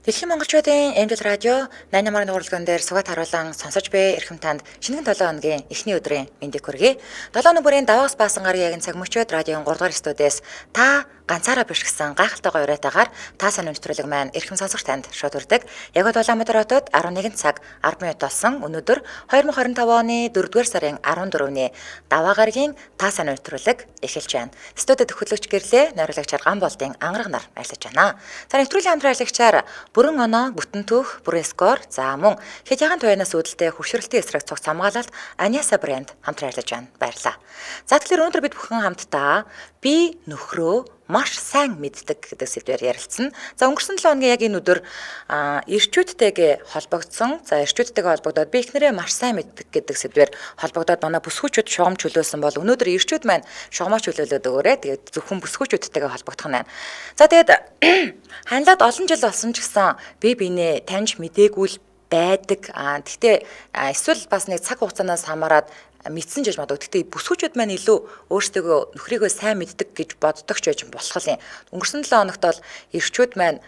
Дэлхийн монголчуудын MJ радио 88 дугаар дээр сугат харуулan сонсож буй эрхэм танд шинэхэн 7 хоногийн эхний өдрийн мэндийг хүргэе. 7 хоног бүрийн даваагаас баасан гарагийн яг цаг мөчид радион 3 дугаар студиэс та ганцаараа биш гэсэн гайхалтай гоё уриатаагаар та сайн нэвтрүүлэг маань эрхэм сонсогч танд шууд хүрдэг. Яг одоо Улаанбаатар хотод 11 цаг 10 минут болсон. Өнөөдөр 2025 оны 4-р сарын 14-ний даваа гарагийн та сайн нэвтрүүлэг эхэлж байна. Студид хөтлөгч гэрлээ найруулагчаар Ган болдын ангараг нар ажиллаж байна. За нэвтрүүлгийн хамтран ажиллагчаар бүрэн оноо, бүтэн түүх, бүрэн скор, за мөн хэд ягаан туянаас үүдэлтэй хөвшөрлөлтийн эсрэг цогц хамгаалалт Аниаса брэнд хамтран ажиллаж байна. Баярлалаа. За тэгэхээр өнөөдөр бид бүхэн хамтдаа би нөхрөө маш сайн мэддэг гэдэг сэдвээр ярилцсан. За өнгөрсөн 7 хоногийн яг энэ өдөр эрчүүдтэйгээ холбогдсон. За эрчүүдтэйгээ холбогдоод би эхнэрээ маш сайн мэддэг гэдэг сэдвээр холбогдоод манай бүсгүүчүүд шугам чөлөөсөн бол өнөөдөр эрчүүд маань шугамаа чөлөөлөөд өгөөрэй. Тэгээд зөвхөн бүсгүүчүүдтэйгээ холбогдох нь байна. За тэгээд ханилаад олон жил болсон ч гэсэн би бинээ таньж мдээгүй л байдаг. Гэхдээ эсвэл бас нэг цаг хугацаанаас хамаарат мэдсэн ч гэж магадгүй. Гэхдээ бүсгүүчүүд маань илүү өөрсдөө нөхрийгөө сайн мэддэг гэж боддог ч байж болох юм. Өнгөрсөн 7 хоногт бол эрчүүд маань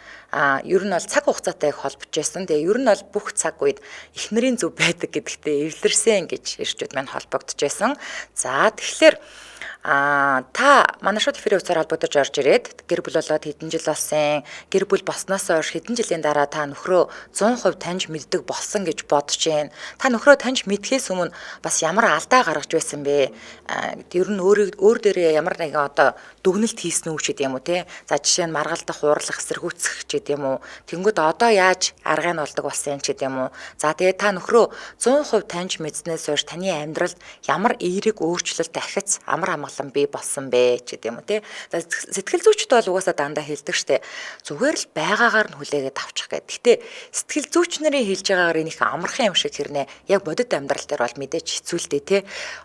ер нь бол цаг хугацаатай их холбож байсан. Тэгээ ер нь бол бүх цаг үед эхнэрийн зөв байдаг гэдэгтээ эвлэрсэн гэж эрчүүд маань холбогдож байсан. За тэгэхээр та манай шууд эфирийн утсаар холбогдож орж ирээд гэр бүл болоод хэдэн жил болсон, гэр бүл болсноос хойш хэдэн жилийн дараа та нөхрөө 100% таньж мэддэг болсон гэж бодож байна. Та нөхрөө таньж мэдхээс өмнө бас ямар алдаа гаргаж байсан бэ? Ер нь өөр дээрээ ямар нэгэн одоо дүгнэлт хийсэн үү ч гэдэг юм уу те. За жишээ нь маргалдах, уурлах, эсэргүүцэх ч гэдэг юм уу. Тэнгүүд одоо яаж аргыг нь олдог болсон юм ч гэдэг юм уу. За тэгээд та нөхрөө 100% таньж мэдснээс хойш таны амьдралд ямар эерэг өөрчлөлт ахиц амар амгалан бий болсон бэ ч гэдэг юм уу те. За сэтгэл зүйчд бол угаасаа дандаа хэлдэг штэ. Зүгээр л байгаагаар нь хүлээгээд авчих гэдэг. Гэтэ сэтгэл зүйч нарын хэлж байгаагаар энэ их амархан юм шиг хэрнээ яг бодит амьдрал дээр бол мэдээж хэцүү л дээ те.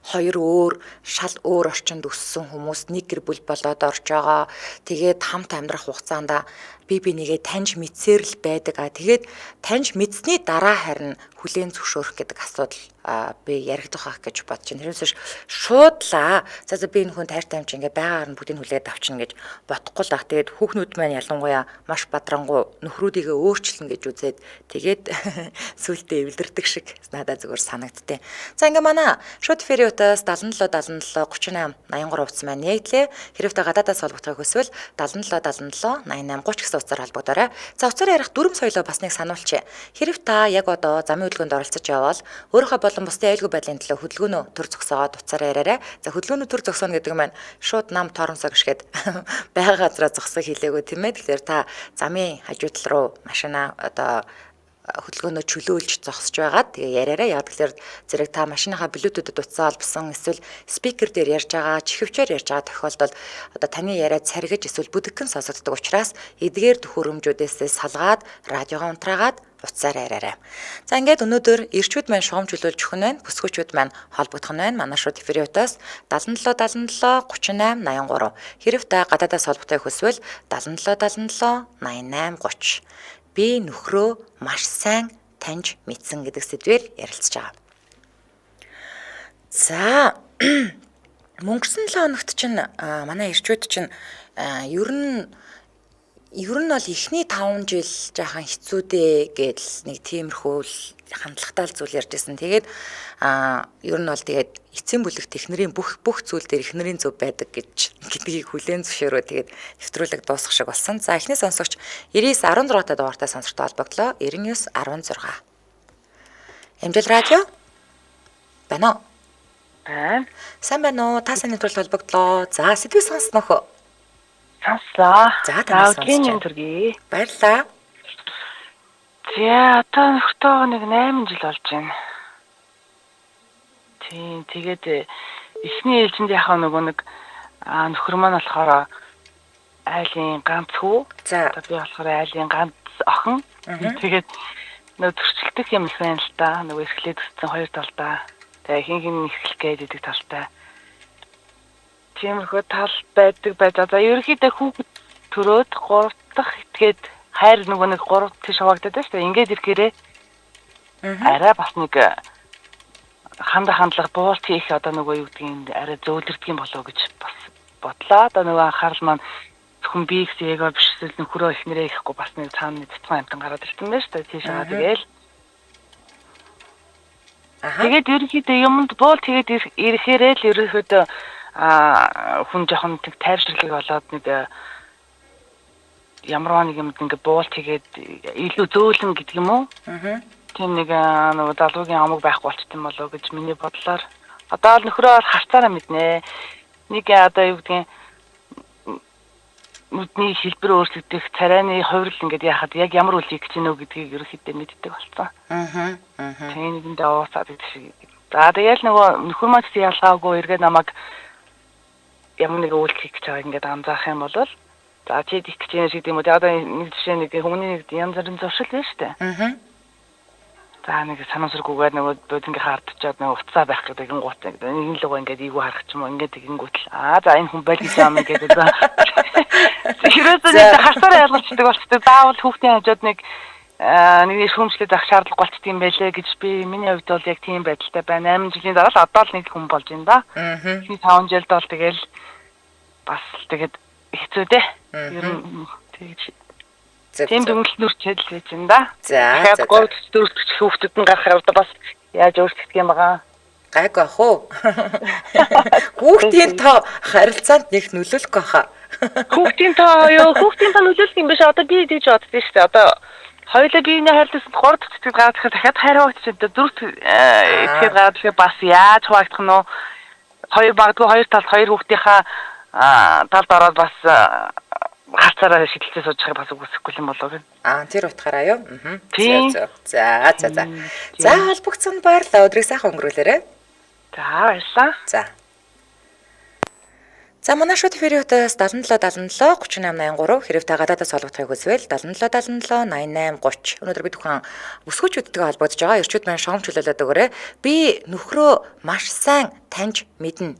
Хоёр өөр шал өөр орчинд өссөн хүмүүс нэг гэр бүл болоод орж байгаа. Тэгээд хамт амьдрах хугацаанд би бинийгээ таньж мэдсээр л байдаг. Тэгээд таньж мэдсний дараа харин хүлээн зөвшөөрөх гэдэг асуудал би яригдах байх гэж бодож байна. Тэрнээс шууд лаа. За би энэ хүн тайртай юм чи ингээ байгаагаар нь бүгдийг хүлээд авчна гэж бодохгүй л ах. Тэгээд хүүхнүүд маань ялангуяа маш бадрангуй нөхрүүдийгээ өөрчилнө гэж үзээд тэгээд сүултээ эвлэрдэг шиг надад зүгээр санагдтыг. За ингээ манай шууд эфирийн утас 77 77 38 83 утас маань нэгдлээ. Хэрвээ та гадаадаас холбогдохыг хүсвэл 77 77 88 30 гэсэн утсаар холбогдоорой. За утсаар ярих дүрм соёлоо бас нэг сануулчих. Хэрв та яг одоо замын хөдөлгөөнд оролцож явбал өөрийнхөө болон бусдын аюулгүй байдлын төлөө хөдөлгөөнөө төр зогсоогоод утсаар яриарай. За хөдөлгөөнөө төр зогсооно гэдэг маань шууд нам торомсоо гიშгээд байгаа газараа зогсох хэлээгүй тийм ээ. Тэгэхээр та замын хажуу тал руу машина одоо хөдөлгөөнөө чөлөөлж зогсож байгаад тэгээ яриараа. Яг тэгэхээр зэрэг та машиныхаа блютүүдэд утсаа холбосон эсвэл спикер дээр ярьж байгаа, чихвчээр ярьж байгаа тохиолдолд одоо таны яриа царгиж эсвэл бүдэгхэн сонсогддог учраас эдгээр төхөөрөмжүүдээс салгаад радиогоо унтраагаад утсаар яриарай. За ингээд өнөөдөр эрчүүд маань шугам чөлөөлж өгөх нь байна. Бүсгүүчүүд маань холбогдох нь байна. Манай шууд эфирийн утас 77 77 38 83. Хэрв та гадаадаас холбогдохыг хүсвэл 77 77 88 30. Би нөхрөө маш сайн таньж мэдсэн гэдэг сэдвээр ярилцж байгаа. За мөнгөрсөн 7 хоногт чинь манай эрчүүд чинь ер нь бол эхний 5 жил жаахан хэцүү дээ гэдэл нэг тиймэрхүү л хандлагатай л зүйл ярьж байсан. Тэгээд ер нь бол тэгээд эцсийн бүлэгт эхнэрийн бүх зүйл дээр эхнэрийн зөв байдаг гэж гэдгийг хүлээн зөвшөөрөө тэгээд нэвтрүүлэг дуусгах шиг болсон. За эхний сонсогч 99 16 та дугаартай сонсогчтой холбогдлоо. 99 16. Эмжил радио байна уу? Байна. Сайн байна уу? Та сайн нэвтрүүлэг холбогдлоо. За сэдвийг сонснох уу? Сонслоо. За танаас өдрийн сонсч мэнд төргий. Баярлалаа. За одоо нөхөртөөгөө нэг 8 жил болж байна. Тийм тэгээд эхний ээлжинд яхаа нөгөө нэг нөхөр маань болохоор айлын ганц хүү. За Одоо би болохоор айлын ганц охин. Тэгээд нөгөө зөрчилдөх юм их байна л та. Нөгөө эрхлээд өссөн хоёр талдаа. Тэгээ хин хин эрхлэх гээд идэг талтай. Тиймэрхүү тал байдаг байж. За ерөнхийдөө хүүхэд төрөөд 3 дахь этгээд хайр нөгөө нэг 3 тийш хуваагдаад байна шүү дээ. Ингээд ирэхээрээ арай бас нэг хандаа хандлага буулт хийх одоо нөгөө юу гэдгийг арай зөөлрдөг юм болов уу гэж бас бодлоо. Одоо нөгөө анхаарал маань Зөвхөн би гэсэн эго биш эсвэл нөхрөө эхнэрээ ихгүй бас нэг цаана цэцгэн амтан гараад ирсэн байна шүү дээ. Тийшээ тэгэл. Тэгээд ерөнхийдөө юмд буул тэгээд ирэхээрээ л ерөнхийдөө хүн жоохон тэг тайвширлыг олоод нэг ямарваа нэг юмд ингээ буул тэгээд илүү зөөлөн гэдэг юм уу? Аа. Тийм нэг нөгөө залуугийн амаг байхгүй болчт юм болоо гэж миний бодлоор. Одоо л нөхрөө бол харцаараа мэднэ. Нэг одоо юу гэдгийг нүдний хэлбэр өөрчлөгдөх, царайны хувирал ингээд яхад яг ямар үйл хийх гэж гинөө гэдгийг ерөнхийдөө мэддэг болсон. Аа. Тийм нэгэндээ ууцаад гэдэг шиг. За тэгэл нөгөө нөхөр маань гэсэн ялгаагүй эргээ намайг ямар нэг үйлдэл хийх гэж байгааг ингээд анзаарах юм бол за чи их гэж юм шиг юм уу. Одоо нэг жишээ нэг хүмүүний нэг янз бүрийн зуршил байна шүү дээ. Аа. За нэг санамсаргүйгээр нөгөө буудангийн хардчаад нөгөө уцаа байх гэдэг гингуут нэг энэ лугаа ингээд ийгүү харах ч юм уу ингээд гингүүтэл аа за энэ хүн байл гэж юм ингээд за ерөөсөө нэг харсаараа ялгалчдаг болчтой заавал хүүхдийн хажууд нэг нэг шүүмжлээд авах шаардлага болчт юм байлээ гэж би миний хувьд бол яг тийм байдалтай байна. 8 жилийн дараа л одоо л нэг хүн болж байна да. Аа. 5 жилд бол тэгэл бас тэгээд хэцүү дээ. Ер нь тэгж тийм дүнэлт нүрчээд л байж юм да. За. 3 4 дэх хүүхдүүд нь гарахаар одоо бас яаж өөрчлөгдөх юм байгаа. Гайгүй ах уу. Хүүхдийн тоо харилцаанд нэг нөлөөлөхгүй хаа. Хүүхдийн тоо ёо хүүхдийн тоо нөлөөлөх юм биш. Одоо би тэгж боддоо шүү дээ. Одоо хоёулаа биений хайрласан 3 дахь цэцэг гараад ирэхэд дахиад хайр хуваагдчих. 4 дахь эцгээд гараад ирэхэд бас яаж хуваагдах нь вэ? Хоёр магадгүй хоёр талд хоёр хүүхдийнхаа талд ороод бас харцаараа шидэлцээ сууж байхыг бас үгүйсэхгүй юм болоо гэн. Аа тэр утгаараа юу? Аа. За за за. За холбогдсон баярлалаа. Өдрийг сайхан өнгөрүүлээрэй. За баярлалаа. За. За манай шууд эфирийн утас 77 77 38 83 хэрэг та гадаадаас холбогдохыг хүсвэл 77 77 88 30. Өнөөдөр бид бүхэн бүсгүүчүүдтэйгээ холбогдож байгаа. Эрчүүд маань шоум чөлөөлөд өгөөрэй. Би нөхрөө маш сайн таньж мэднэ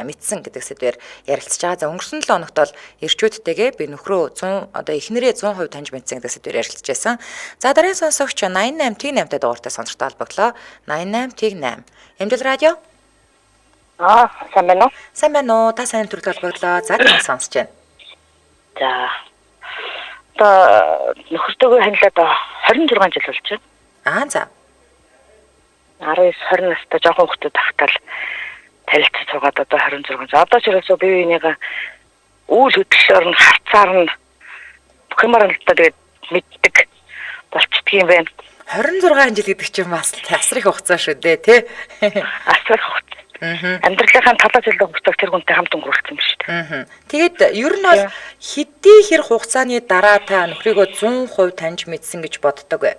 мэдсэн гэдэг сэдвээр ярилцж байгаа. За өнгөрсөн 7 хоногт бол эрчүүдтэйгээ би нөхрөө 100 одоо эхнэрээ 100% таньж мэдсэн гэдэг сэдвээр ярилцж байсан. За дараагийн сонсогч 88 T8-тай дугаартай сонсогчтой холбогдлоо. 88 T8. Эмдэл радио. Аа, сайн байна уу? Сайн байна уу? Та сайн төрөлд холбогдлоо. За таныг сонсож байна. За. Одоо нөхөртөөгөө танилаад 26 жил болж байна. Аа, за. 19 20 настай жоохон хүүхдүүд ахтал танилцаж суугаад одоо 26 жил. Одоо ч ерөөсөө бие биенийгээ үйл хөдлөлөөр нь харцаар нь бүх юмар нь л тэгээд мэддэг болчдөг юм байна. 26 жил гэдэг чинь бас асар их хугацаа шүү дээ, тий? Асар их хугацаа. Амьдралынхаа талаас илүү хугацааг тэр хүнтэй хамт өнгөрүүлсэн юм шүү дээ. Тэгээд ер нь бол хэдий хэр хугацааны дараа та нөхрийгөө 100% таньж мэдсэн гэж боддог вэ?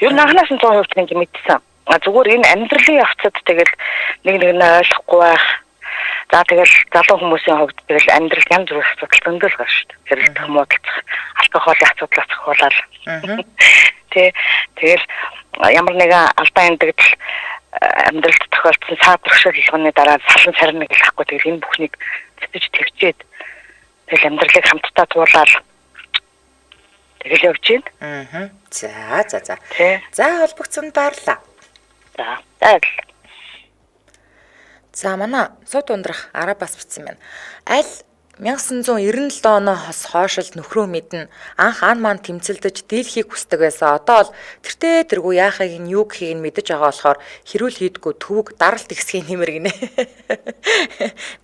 Ер нь анханаас нь 100% таньж мэдсэн. Зүгээр энэ амьдралын явцад тэгэл нэг нэг нь ойлгохгүй байх. За тэгэл залуу хүмүүсийн хувьд тэгэл амьдрал янз бүрийн асуудал зөндөл гарна шүү дээ. Хэрэлдэх, муудалцах, алкоголын асуудлаас ахуулаад. Тэ тэгэл ямар нэгэн алдаа эндэгдэл амьдралд тохиолдсон саад бэрхшээл болгоны дараа салан сарныг л ахгүй тэгэл энэ бүхнийг цэцэж твчээд тэгэл амьдралыг хамтдаа туулаад тэгэл явж байна. Аа. За за за. За холбогдсон баярлалаа. За. Баярлалаа. За манай сууд ундрах араа бас бичсэн байна. Аль 1997 оноос хойш л нөхрөө мэднэ. Анх ан маань тэмцэлдэж дийлхийг хүсдэг байсан. Одоо л тэртээ тэргүй яахыг нь юу гэхийг нь мэдэж байгаа болохоор хэрүүл хийдгүү төвөг даралт ихсгийн нэмэр гинэ.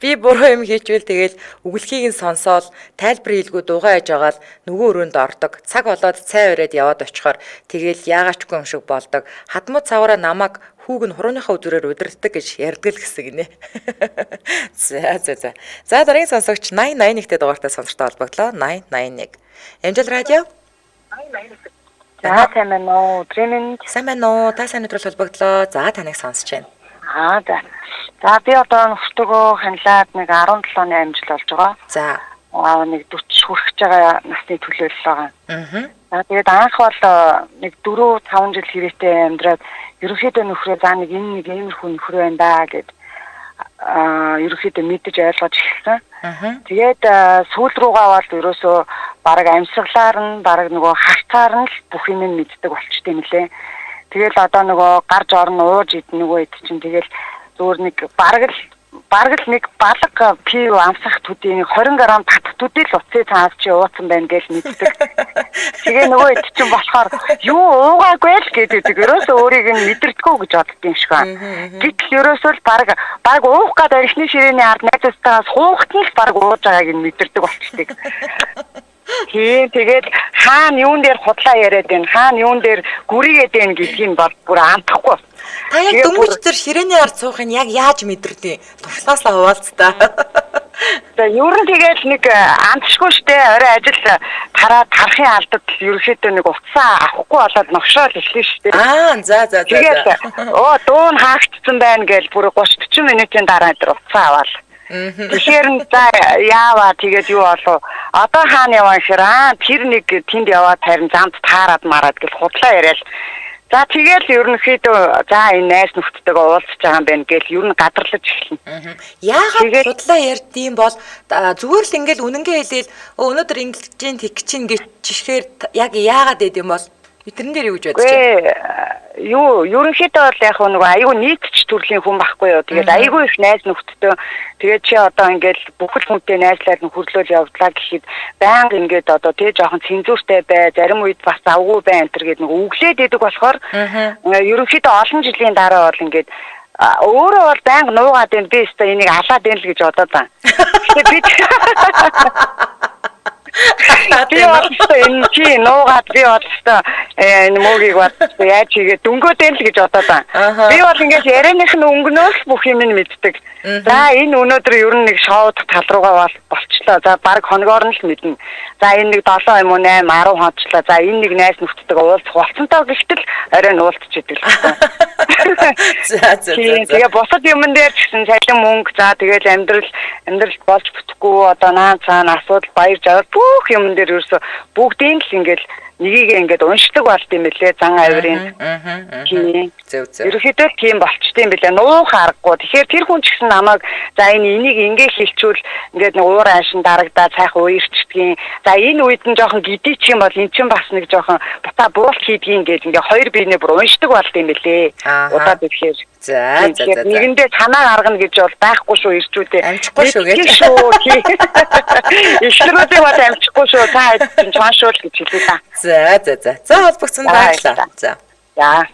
Би буруу юм хийчвэл тэгэл үгэлхийг нь сонсоол тайлбар хийлгүү дуугаа яж байгаа л нөгөө өрөөнд ордог. Цаг болоод цай өрөөд яваад очихоор тэгэл яагаачгүй юм шиг болдог. Хадмуу цавраа намайг хүүг нь хурууныхаа үзүүрээр удирддаг гэж ярьдаг л гэсэн гинэ. За за за. За дараагийн сонсогч 8081-тэй дугаартай сонсогчтой холбогдлоо. 8081. Эмжил радио. За сайн байна уу? Өдрийн мэнд. Сайн байна уу? Та сайн өдрөл холбогдлоо. За таныг сонсож байна. Аа за. За би одоо нөхөртөөгөө ханилаад нэг 17 8 жил болж байгаа. За. Аа нэг 40 хүрэх байгаа насны төлөөлөл байгаа. Аа. За тэгээд анх бол нэг 4 5 жил хэрээтэй амьдраад ерөнхийдөө нөхрөө за нэг энэ нэг иймэрхүү нөхрөө байна да гэд ерөнхийдөө мэдэж ойлгож эхэлсэн. Тэгээд сүүл рүүгээ бол ерөөсөө бараг амьсгалаар нь бараг нөгөө харцаар нь л бүх юм нь мэддэг болчтой юм лээ. Тэгэл одоо нөгөө гарч орно ууж идэх нөгөө ид чинь тэгэл зүгээр нэг бараг л Бараг л нэг балга пив амсах төдий нэг 20 г татах төдий л утсын цаас чи ууцсан байна гэж мэддэг. Тэгээ нөгөө хэд чинь болохоор юу уугаагүй л гэдэг. Ерөөсөө өөрийг нь мэдэрдэггүй гэж бодд юм шиг байна. Гэтэл ерөөсөө л бараг уух гад архины ширээний ард найзтайгаа суухт нь л бараг ууж байгааг нь мэдэрдэг болчдөг. Тийм, тэгээд хаана юун дээр худлаа яриад байна, хаана юун дээр гүрийгээд байна гэдгийг бол бүр амтахгүй. Та яг дөнгөж тэр ширээний ард суухыг яг яаж мэдэрдیں? Туршлагаасаа хуваалцтаа. За ер нь тэгэл нэг амтшгүй штэ орой ажил тараа тархын алдад ерөөхдөө нэг утсаа авахгүй болоод новшоол эхлэн штэ. Аа за за за. Тэгээд дуу нь хаагдсан байна гэж бүр 30 40 минутын дараа тэр утсаа аваал. Тэгэхээр нь за яаваа тэгээд юу болов? Одоо хаана яваа гэхээр тэр нэг тэнд яваад харин замд таарад мараад гэж худлаа яриад. За тэгэл ерөнхийдөө за энэ найз нөхдөдөө уулзж байгаа юм байна гэл ер нь гадарлаж эхэлнэ. Яагаад худлаа ярьдсан бол зүгээр л ингээл үнэнгээ хэлээл өнөөдөр ингэж чинь тэг чинь гэж жишгээр яг яагаад байд юм бол тэрэн дээр юу гэж бодож байна? Юу ерөнхийдөө бол яг нөгөө айгүй нийтч төрлийн хүн байхгүй юу. Тэгээд айгүй их найз нөхдөдөө тэгээд чи одоо ингээл бүхэл хүнтэй найзлаад нөхөрлөөл явдлаа гэхэд байнга ингээд одоо тэ жоохон цензуртэй бай, зарим үед бас завгүй бай энэ төр гээд нөгөө өглөөд идэг болохоор ерөнхийдөө олон жилийн дараа бол ингээд өөрөө бол байнга нуугаад байна, би өстой энийг алаад байна л гэж бодоод байна. Тэгэхээр би бол энэ чи нуугаад би бол энэ мөөгийг бол яаж хийгээд дөнгөөд байна л гэж бодоод байна. Би бол ингээд ярианых нь өнгөнөөс бүх юм нь мэддэг. За энэ өнөөдөр ер нь нэг шоуд тал руугаа бол болчлоо. За баг хоногоор нь л мэднэ. За энэ нэг 7 юм уу 8 10 хонцлоо. За энэ нэг найз нөхдөдөө уулзах болцонтой гэхтэл орой нь уулзч идэг л байна. За за за. Тэгээ бусад юмн дээр ч гэсэн цалин мөнгө за тэгэл амьдрал болж бүтэхгүй одоо наа цаана асуудал баяр жаргал бүх юмн дээр ерөөсө бүгдийг л ингээл нэгийг ингээд уншдаг болт юм билээ зан авирын. Тийм. Зөв зөв. Ерөнхийдөө тийм болчтой юм билээ. Нуух аргагүй. Тэгэхээр тэр хүн ч гэсэн намайг за энэ энийг ингээ хилчүүл ингээд нэг уур аашин дарагдаа цайхан уярчдгийн. За энэ үед нь жоохон гидий ч юм бол эн чинь бас нэг жоохон бутаа буулт хийдгийн гэж ингээ хоёр биенээ бүр уншдаг болт юм билээ. Удаад ирэхээр. За за за. Нэгэндээ санаа гаргана гэж бол байхгүй шүү ирчүүдээ. Амжихгүй шүү гэж. Ишлэрүүдийг бол амжихгүй шүү. Та хэд чинь чоншуул гэж хэлээ та. За за за. За холбогдсон баярлалаа. За. За.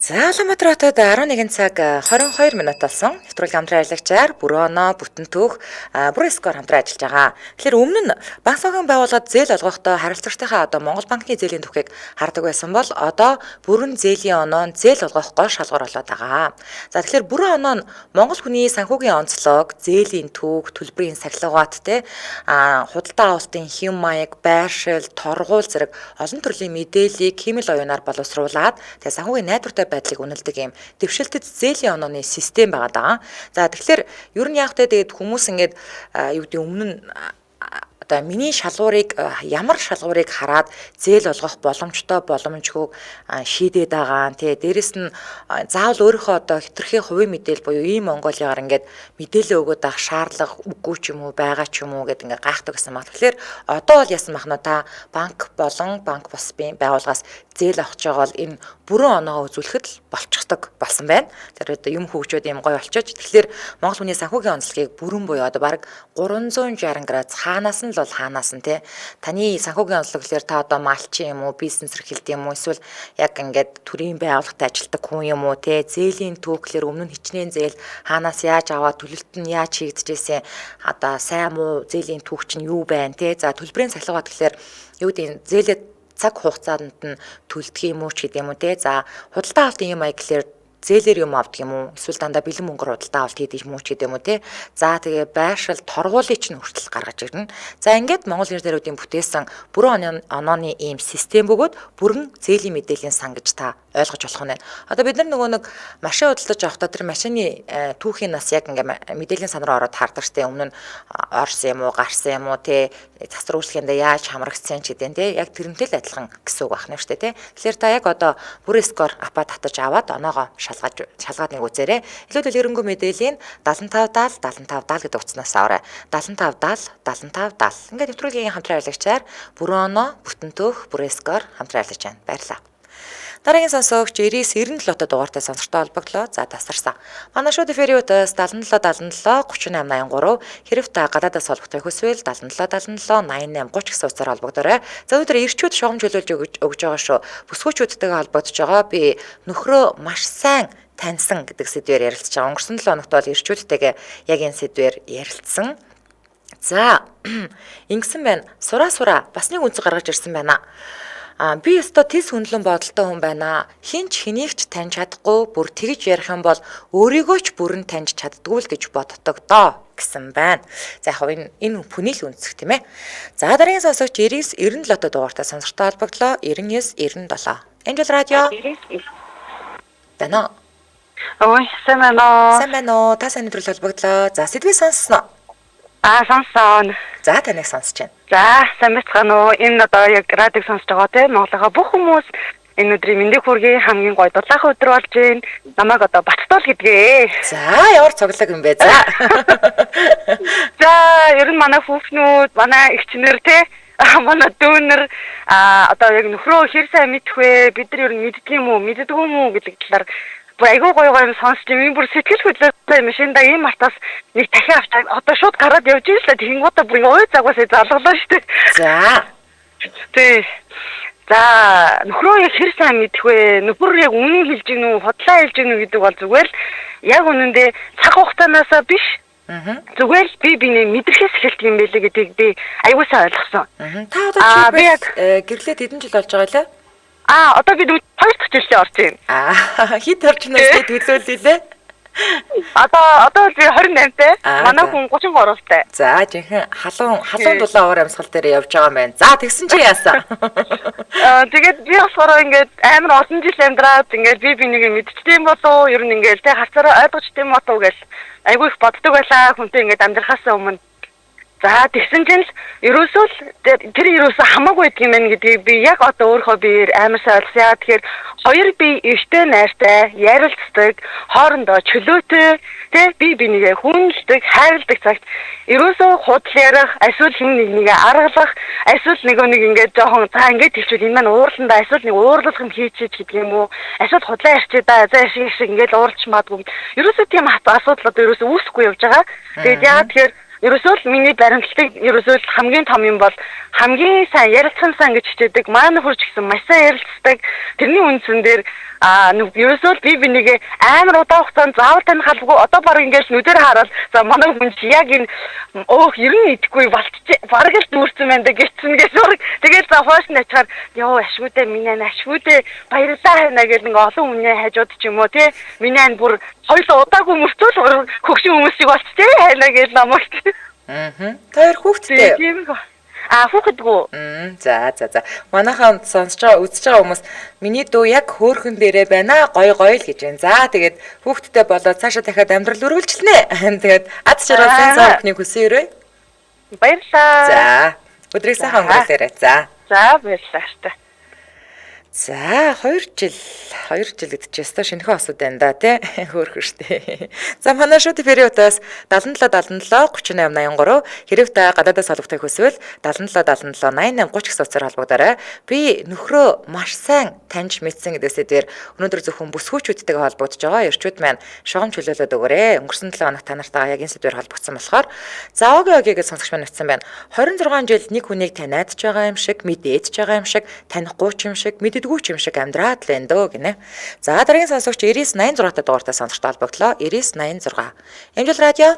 За Улаанбаатар хотод 11 цаг 22 минут болсон. Нэвтрүүлэг хамтран ажиллагчаар Бүрэн оноо, Бүтэн түүх, Бүрэн скор хамтран ажиллаж байгаа. Тэгэхээр өмнө нь банк санхүүгийн байгууллагад зээл олгохдоо харилцагчдынхаа одоо Монгол банкны зээлийн түүхийг хардаг байсан бол одоо бүрэн зээлийн оноо нь зээл олгох гол шалгуур болоод байгаа. За тэгэхээр бүрэн оноо нь Монгол хүний санхүүгийн онцлог, зээлийн түүх, төлбөрийн сахилгаат те худалдаа авалтын хэм маяг, байршил, торгуул зэрэг олон төрлийн мэдээллийг хиймэл оюунаар боловсруулад тэгээ санхүүгийн найдвартай байдлыг үнэлдэг юм дэвшилтэд зээлийн онооны систем байгаа даа. За тэгэхээр ер нь яг тэ тэгээд хүмүүс ингээд юу гэдэг өмнө нь одоо миний шалгуурыг ямар шалгуурыг хараад зээл олгох боломжтой боломжгүйг шийдээд байгаа. Тэ дээрэс нь заавал өөрийнхөө одоо хэтэрхий хувийн мэдээлэл буюу ийм Монголигаар ингээд мэдээлэл өгөөд авах шаардлага үгүй ч юм уу байгаа ч юм уу гэд ингээд гайхдаг гэсэн баг. Тэгэхээр одоо бол яасан бахна та банк болон банк бус байгууллагаас зээл авах гэж байгаа бол энэ бүрэн оноогоо үзүүлэхэд л болчихдог болсон байна. Тэр одоо юм хөгжөөд юм гоё болчихож. Тэгэхээр Монгол хүний санхүүгийн онцлогийг бүрэн буюу одоо бараг 360 градус хаанаас нь л бол хаанаас нь те таны санхүүгийн онцлог гэхээр та одоо малчин юм уу, бизнес эрхэлт юм уу, эсвэл яг ингээд төрийн байгууллагатай ажилладаг хүн юм уу те зээлийн түүх гэхээр өмнө нь хичнээн зээл хаанаас яаж аваад төлөлт нь яаж хийгдэжсэн одоо сайн муу зээлийн түүх чинь юу байна те за төлбөрийн сахилгаат гэхээр юу гэдэг зээлээ цаг хугацаанд нь төлдөг юм уу ч гэдэг юм уу те за худалдаа авалтын юм аяг гэхээр зээлээр юм авдаг юм уу эсвэл дандаа бэлэн мөнгөөр худалдаа авалт хийдэг юм уу ч гэдэг юм уу те за тэгээ байршил торгуулийг чинь хүртэл гаргаж ирнэ. За ингээд Монгол инженеруудын бүтээсэн бүрэн онооны ийм систем бөгөөд бүрэн зээлийн мэдээллийн сан гэж та ойлгож болох нь. Одоо бид нар нөгөө нэг машин худалдаж авахдаа тэр машины түүхийн нас яг ингээ мэдээллийн сан руу ороод хардаг штэ өмнө нь орсон юм уу гарсан юм уу те засвар үйлчлэгэндээ яаж хамрагдсан ч гэдэг те яг тэрнтэй л адилхан гэсэн үг байна штэ те. Тэгэхээр та яг одоо бүрэн скор апа татаж аваад оноогоо шалгаад нэг үзээрэй. Илүү дэлгэрэнгүй мэдээллийн 75 70 75 70 гэдэг утаснаас аваарай. 75 70 75 70. Ингээд нэвтрүүлгийн хамтран ажиллагчаар бүрэн оноо, бүтэн түүх, бүрэн скор хамтран ажиллаж байна. Баярлалаа. Дараагийн сонсогч 99 97 дугаартай сонсогчтой холбогдлоо. За тасарсан. Манай шууд эфирийн утас 77 77 38 83 хэрв та гадаадаас холбогдохыг хүсвэл 77 77 88 30 гэсэн утсаар холбогдоорой. За өнөөдөр эрчүүд шугам чөлөөлж өгж байгаа шүү. Бүсгүүчүүдтэйгээ холбогдож байгаа. Би нөхрөө маш сайн таньсан гэдэг сэдвээр ярилцж байгаа. Өнгөрсөн 7 хоногт бол эрчүүдтэйгээ яг энэ сэдвээр ярилцсан. За ингэсэн байна. Сураа сураа бас нэг үнцэг гаргаж ирсэн байна. Би ёстой тис хүнлэн бодолтой хүн байна. Хин ч хэнийг ч таньж чадахгүй, бүр тэгж ярих юм бол өөрийгөө ч бүрэн таньж чаддгүй л гэж боддог доо гэсэн байна. За яг энэ хүний л үнцэг тийм ээ. За дараагийн сонсогч 99 97 дугаартай сонсогчтой холбогдлоо. 99 97. Angel радио. Байна уу? Ой, сайн байна уу? Сайн байна уу? Та сайн өдрөл холбогдлоо. За сэдвийг сонссноо? Аа, сонссон. За таныг сонсож байна. За, сайн байцгаана уу? Энэ одоо яг радиог сонсож байгаа тийм Монголынхаа бүх хүмүүс энэ өдрийн мэндийг хүргэе. Хамгийн гоё дулаахан өдөр болж байна. Намайг одоо Баттуул гэдгээ. За, ямар цоглог юм бэ? За. За, ер нь манай хүүхнүүд, манай эгчнэр те манай дүүнер одоо яг нөхрөө хэр сайн мэдэх вэ? Бид нар ер нь мэддэг юм уу, мэддэггүй юм уу гэдэг талаар бүр айгүй гоё гоё юм сонсч юм. Бүр сэтгэл хөдлөлтэй юм шин да ийм мартаас нэг дахин авч одоо шууд гараад явж ийлээ. Тэгэнгүүтээ бүр ингээ ой загваасаа залгалаа шүү дээ. За. Тий. За нөхрөө яг хэр сайн мэдэх вэ? Нөхөр яг үнэн хэлж гин үү, худлаа хэлж гин үү гэдэг бол зүгээр л яг үнэндээ цаг хугацаанаасаа биш. Зүгээр л би биний мэдрэхээс эхэлдэг юм байлээ гэдгийг би айгүй сайн ойлгосон. Та одоо чи гэрлээд хэдэн жил болж байгаа лээ? Аа, одоо би 2 дахь жилдээ орж байна. Аа, хэд орчноос тэ төлөөлөлээ? Одоо би 28-тай. Манай хүн 33-тай. За, жинхэнэ халуун дулаан уур амьсгал дээр явж байгаа юм байна. За, тэгсэн чи яасан? Тэгээд би болохоор ингээд амар олон жил амьдраад ингээд би бинийг мэдчихсэн болов уу? Ер нь ингээд тэ хацаараа ойлгочтой юм болов уу гэж айгүй их боддог байлаа. Хүнтэй ингээд амьдрахаас өмнө. За тэгсэн чинь л ерөөсөө л тэр ерөөсөө хамаагүй байдаг юм байна гэдгийг би яг одоо өөрөө биеэр амар сайн ойлгосон. Яа тэгэхээр хоёр бие эртээ найртай, ярилцдаг, хоорондоо чөлөөтэй, тэ би бинийгээ хүнэлдэг, хайрладаг цагт ерөөсөө худал ярих, эсвэл хэн нэг нэгээ аргалах, эсвэл нөгөө нэг ингээд жоохон за ингээд хэлчихвэл энэ маань уурландаа, эсвэл нэг уурлах юм хийчихэж гэдэг юм уу? Эсвэл худлаа ярьчих да, за шиг ингээд уурлч магадгүй. Ерөөсөө тийм асуудал одоо ерөөсөө үүсэхгүй явж байгаа. Тэгээд яа тэгэхээр ерөөсөө л миний баримтлалыг ерөөсөө л хамгийн том юм бол хамгийн сайн ярилцсан сан гэж хичээдэг. Манай нөхөр ч гэсэн маш сайн ярилцдаг. Тэрний үндсэн дээр ерөөсөө л би бинийгээ амар удаан хугацаанд заавал таних албагүй. Одоо баг ингээд нүдээр хараад за манай хүн чи яг энэ өөх ер нь идэхгүй болчих бараг л дүүрсэн байна да гэсэн гэж зураг. Тэгэл за хоош нь ачаар ёо ашгүйдээ миний ань ашгүйдээ баярлалаа хайна гэл ингээ олон хүний хажууд ч юм уу тий миний ань бүр хоёул удаагүй мөртөөл хөгшин хүмүүс шиг болчих хайна гэл намайг. Аа. Та хоёр хүүхэдтэй. Тийм. Аа хүүхэдгүй. За за за. Манайхан сонсож байгаа үзэж байгаа хүмүүс миний дүү яг хөөхөн дээрээ байна. Гой гой л гэж байна. За тэгээд хүүхэдтэй болоод цаашаа дахиад амьдрал үргэлжлэнэ. Тэгээд ад жаргалын цаа бүхнийг хүсэн өрөө. Баярлалаа. За. Өдрийг сайхан өнгөрүүлээрэй. За. За баярлалаа. За 2 жил 2 жил гэдэг чинь ёстой шинэхэн осууд байна да тий хөөрхөн штэ. За манай шууд периодаас 77 77 38 83 хэрэг та гадаадаас холбогдохыг хүсвэл 77 77 88 30 гэсэн утсаар холбогдоорой. Би нөхрөө маш сайн таньж мэдсэн гэдээсээ дээр өнөөдөр зөвхөн бүсгүүчүүдтэйгээ холбогдож байгаа эрчүүд маань шугам чөлөөлөд өгөөрэй. Өнгөрсөн 7 хоног та нартайгаа яг энэ сэдвээр холбогдсон болохоор за оги оги гэж сонсогч маань утсан байна. 26 жил нэг хүнийг таниад ч байгаа юм шиг, мэдээд ч байгаа юм шиг, танихгүй ч юм шиг, мэддэггүй ч юм шиг амьдраад л байна дөө гинэ. За дараагийн сонсогч 9986 та дугаартай сонсогчтой холбогдлоо. 9986. Эмжил радио.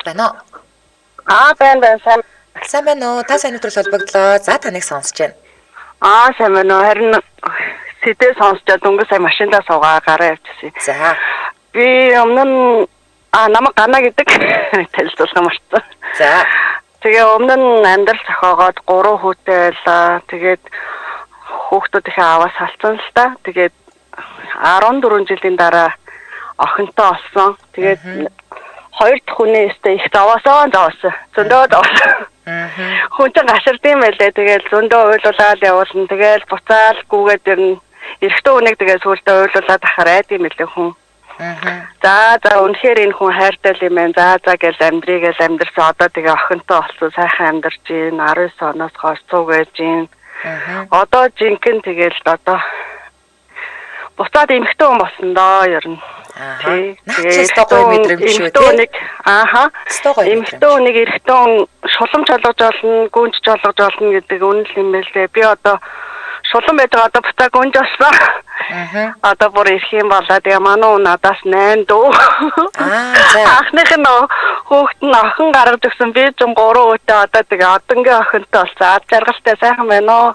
Байна уу? Аа байна сайн. Сайн байна уу? Та сайн өдрөл холбогдлоо. За таныг сонсож байна. Аа сайн байна уу? Харин сэдээ сонсчоод дөнгөж сая машиндаа суугаа гараа явчихсан. За. Би өмнө нь намайг Гана гэдэг танилцуулга марцсан. За. Тэгээ өмнө нь амьдрал зохиогоод 3 хүүтэй байлаа. Тэгээд хүүхдүүдийнхээ аваас салцсан л та. Тэгээд 14 жилийн дараа охинтой олсон. Тэгээд хоёр дахь хүнээ өстэй их зовоосон. Зөндөө зовоосон. Хүн чинь гаширдсан байлээ. Тэгээд зөндөө уйлуулаад явуулна. Тэгээд буцаал гүгээд ирнэ. Эрэгтэй хүнийг тэгээд сүүлдээ уйлуулаад ахаар айд юм байлээ хүн. За үнэхээр энэ хүн хайртай л юм байна. За гэл амьдрий гэл амьдрсан. Одоо тэгээ охинтой болсон. Сайхан амьдарч гин. 19 оноос хойш цуг байж гин. Одоо жинхэнэ тэгэл одоо буцаад эмэгтэй хүн болсон доо ер нь. Аа. Наач ёстой гоё мэдрэмж шүү тий. Нэг ааха. Эмэгтэй хүн нэг эрэгтэй хүн шулам чолгож олно, гүнж чолгож олно гэдэг үнэн л юм байлээ. Би одоо шулам байж байгаа одоо буцаа гүнж болсон. Аа. Одоо бүр ирэх юм болоо. Тэгээ манай хүн надаас 8 дүү. Аа за. Анхных нь хүүхэд нь охин гаргаж өгсөн. Би ч 3 өөтэй одоо тэгээ одонгийн охинтой болсон. Ад жаргалтай сайхан байна уу.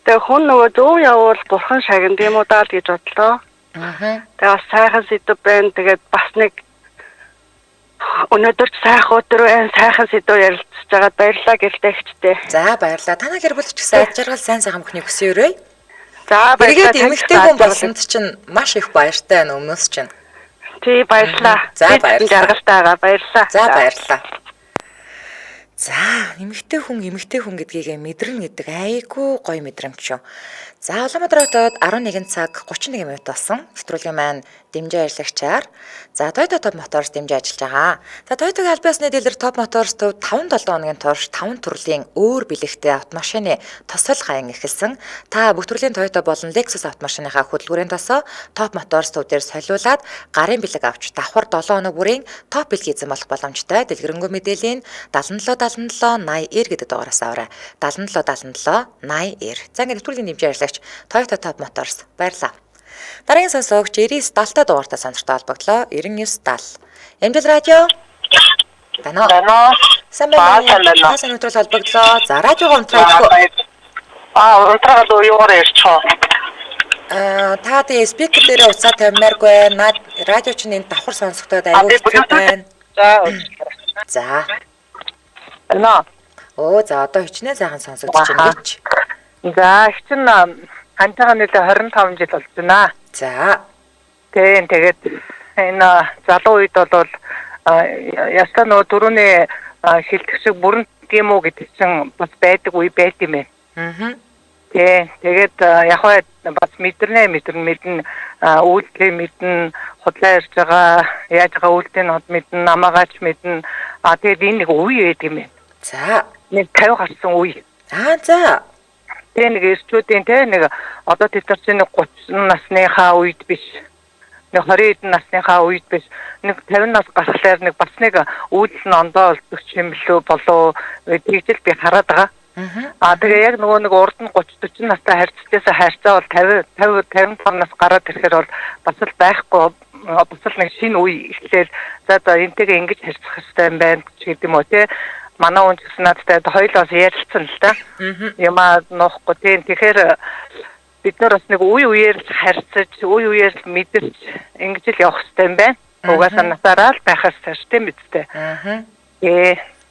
Тэгээ хүн нөгөө зөв явуул бурхан шагнад юм уу даа л гэж бодлоо. Аа. Тэгээ бас сайхан сэдв байна. Тэгээд бас нэг өнөөдөр ч сайхан өдөр байна. Сайхан сэдв ярилцж байгаад баярлалаа гэрэлтэй ихчтэй. За баярлалаа. Танай гэр бүл ч гэсэн ад жаргал сайн сайхан бүхнийг хүсэн өрөөе. За баярлалаа. Тэгээд эмэгтэй хүн болсонд чинь маш их баяртай байна өмнөөс чинь. Тий баярлалаа. За баярлалаа. Жаргалтай байгаа баярлалаа. За баярлалаа. За, эмэгтэй хүн гэдгийг мэдэрнэ гэдэг айгүй гоё мэдрэмж шүү. За, Улаанбаатар хотод 11 цаг 31 минут болсон. Нэвтрүүлгийн маань дэмжин ажиллагчаар за Toyota Top Motors дэмжин ажиллаж байгаа. За, Toyota-гийн аль биесны дилер Top Motors төв 5-7 хоногийн турш 5 төрлийн өөр бэлэгтэй автомашины тосол хаян эхэлсэн. Та бүх төрлийн Toyota болон Lexus автомашиныхаа хөдөлгүүрийн тосоо Top Motors төв дээр солиулаад гарын бэлэг авч давхар 7 хоног бүрийн топ бэлэг эзэн болох боломжтой. Дэлгэрэнгүй мэдээллийн 77 77 80 90 гэдэг дугаараас аваарай. 77 77 80 90. За ингээд нэвтрүүлгийн дэмжин ажиллагч Toyota Top Motors баярлалаа. Дараагийн сонсогч 99 70 дугаартай сонсогчтой холбогдлоо. 99 70. Эмдэл радио. Байна уу? Сайн байна уу? Та сайн өдрөл холбогдлоо. За радиогоо унтраач. Аа, унтраагаад юугаар ярьчих вэ? Аа, та тэгээ спикер дээрээ уцаа тавимааргүй. Наад радио чинь энэ давхар сонсогдоод айгүй хэцүү байна. За. За. Байна. Оо, за одоо хичнээн сайхан сонсогдож байна гэж. За, их чинь хантайгаа нэлээ 25 жил болж байна. За. Тийм, тэгээд энэ залуу үед бол ястаа нөгөө түрүүний хилдэх шиг бүрэн тийм үү гэдэг чинь бас байдаг үе байт юм байна. Аа. Тийм, тэгээд яг бас мэдэрнэ мэднэ үйлдэлээ мэднэ, худлаа ярьж байгаа, яаж байгаа үйлдэл нь мэднэ, намаагаач мэднэ. А тэгээд энэ нэг үе байдаг юм байна. За. Нэг 50 гарсан үе. Аа, за. Тэ нэг эрчүүдийн тэ нэг одоо тэд нар чинь 30 насныхаа үед биш. Нэг 20 хэдэн насныхаа үед биш. Нэг 50 нас гарахлаар нэг бас нэг үйлдэл нь ондоо олдох юм билүү болов тэгжэл би хараад байгаа. Аа тэгээ яг нөгөө нэг урд нь 30 40 настай харьцтайсаа харьцаа бол 50 50 55 нас гараад ирэхээр бол бас л байхгүй бас л нэг шинэ үе эхлээл за за энтэйгээ ингэж харьцах хэрэгтэй юм байна ч гэдэг юм уу те. Манай хүн ч гэсэн надтай хоёулаас ярилцсан л та. Юмаа нуухгүй тийм. Тэгэхээр бид нар бас нэг үе үеэр л харьцаж, үе үеэр л мэдэрч ингэж л явах хэрэгтэй юм байна. Угаасаа насаараа л байх хэрэгтэй шүү тийм үстэй. Аа.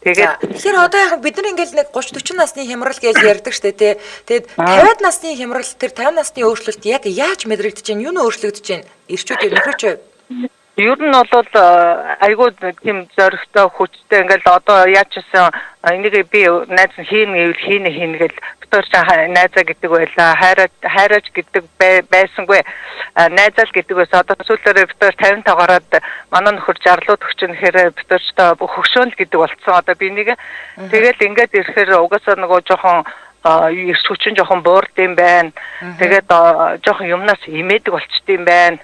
Тэгээд тэгэхээр одоо яг бид нар ингээл нэг 30 40 насны хямрал гэж ярьдаг штэ тий. Тэгээд 50-ад насны хямрал тэр 50 насны өөрчлөлт яг яаж мэдрэгдэж байна? Юу нь өөрчлөгдөж байна? Эрчүүд нөхрөч. Ер нь бол айгүй тийм зоригтой хүчтэй ингээл одоо яаж чсэн энийг би найз нь хийнэ гэвэл хийнэ хийнэ гэл битүүр чинь найзаа гэдэг байлаа, хайраач гэдэг байсангүй, найзаа л гэдэг байсан. Одоо сүүлээрээ битүүр 55 гараад манай нөхөр 60 төгчин гэхээр битүүрчтэй хөгшөөн л гэдэг болцсон. Одоо би нэг тэгэл ингээд ирэхээр угаасаа нөгөө жоохон эрч хүчин жоохон буурд юм байна. Тэгээд жоохон юмнаас имээдэг болчт юм байна.